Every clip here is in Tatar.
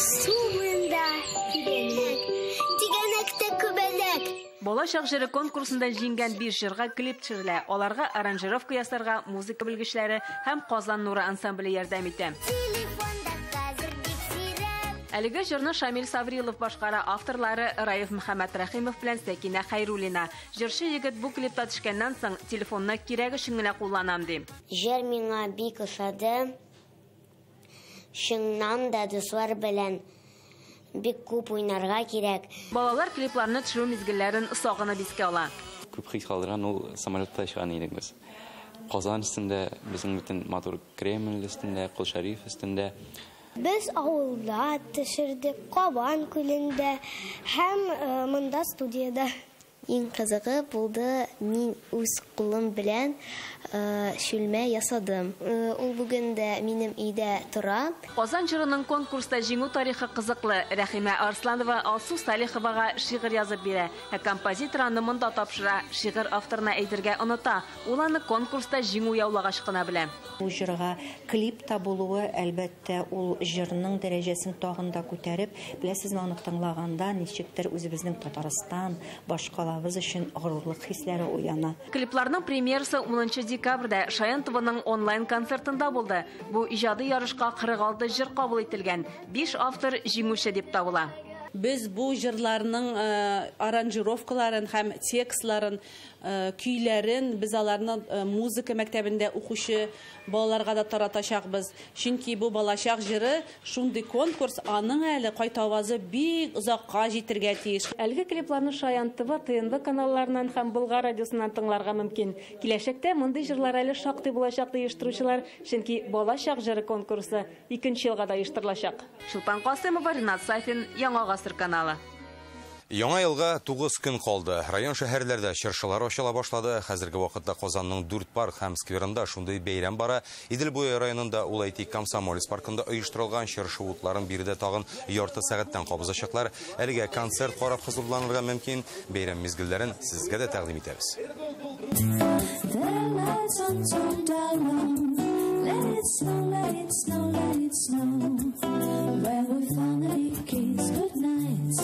Су буенда тигәнәк, тигәнәктә күбәләк. Балачак җыры конкурсында җиңгән 5 җырга клип төшерелә. Аларга аранжировка ясарга музыка белгечләре һәм Казан нуры ансамбле ярдәм итә. Телефонда хәзер бик сирәк. Әлеге җырны Шамил Саврилов башкара, авторлары Раиф Мөхәммәтрәхимов белән Сәкинә Хәйруллина. Җырчы егет бу клипта төшкәннән соң телефонны кирәк өчен генә кулланам ди. Җыр миңа бик ошады. Чыннан да дуслар белән бик күп уйнарга кирәк. Балалар клипларны төшерү мизгелләрен сагынып искә ала. Күп хис калдырган ул самолетта очкан идек без. Казан өстендә, безнең бөтен матур Кремль өстендә, Кол Шәриф өстендә. Без авылда төшердек, Кабан күлендә һәм монда студияда. Иң кызыгы булды, мин үз кулым белән шүлмә ясадым. Ул бүген дә минем өйдә тора. Казан җырының конкурста җиңү тарихы кызыклы. Рәхимә Арсланова Алсу Салиховага шигырь язып бирә. Ә композитор аны монда тапшыра. Шигырь авторына әйтергә оныта. Ул аны конкурста җиңү яулагач кына белә. Бу җырга клип та булуы, әлбәттә, ул җырның дәрәҗәсен тагын да күтәреп, беләсезме, аны тыңлаганда ничектер үзебезнең Татарстан башкалабыз өчен горурлык хисләре уяна. Клипларның премьерасы 10 декабрьдә Шаян ТВның онлайн концертында булды. Бу иҗади ярышка 46 җыр кабул ителгән. 5 автор җиңүче дип табыла. Без бу җырларның аранжировкаларын һәм текстларын, көйләрен без аларны музыка мәктәбендә укучы балаларга да таратачакбыз. Чөнки бу балачак җыры шундый конкурс, аның әле кайтавазы бик озакка җитергә тиеш. Әлеге клипларны Шаян ТВ, ТНВ каналларыннан һәм Болгар радиосыннан тыңларга мөмкин. Киләчәктә мондый җырлар әле шактый булачак ди оештыручылар, чөнки балачак җыры конкурсы икенче елга да оештырылачак. Чулпан Касымова, Ринат Сафин, Яңа Гасыр каналы. Яңа елга 9 көн калды. Район шәһәрләрдә чыршылар ачыла башлады. Хәзерге вакытта Казанның 4 парк һәм скверында шундый бәйрәм бара. Идел буе районында ул әйтик Комсомолец паркында оештырылган чыршы утларын биредә тагын ярты сәгатьтән кабызачаклар. Әлегә концерт карап хозурланырга мөмкин. Бәйрәм мизгелләрен сезгә дә тәкъдим итәбез. Let it snow, let it snow, let it snow. When we finally kiss goodnight,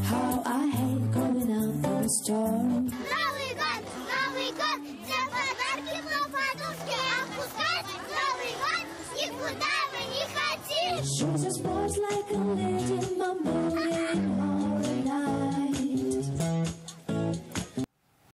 how I hate going out in the storm. Новый год, Новый год,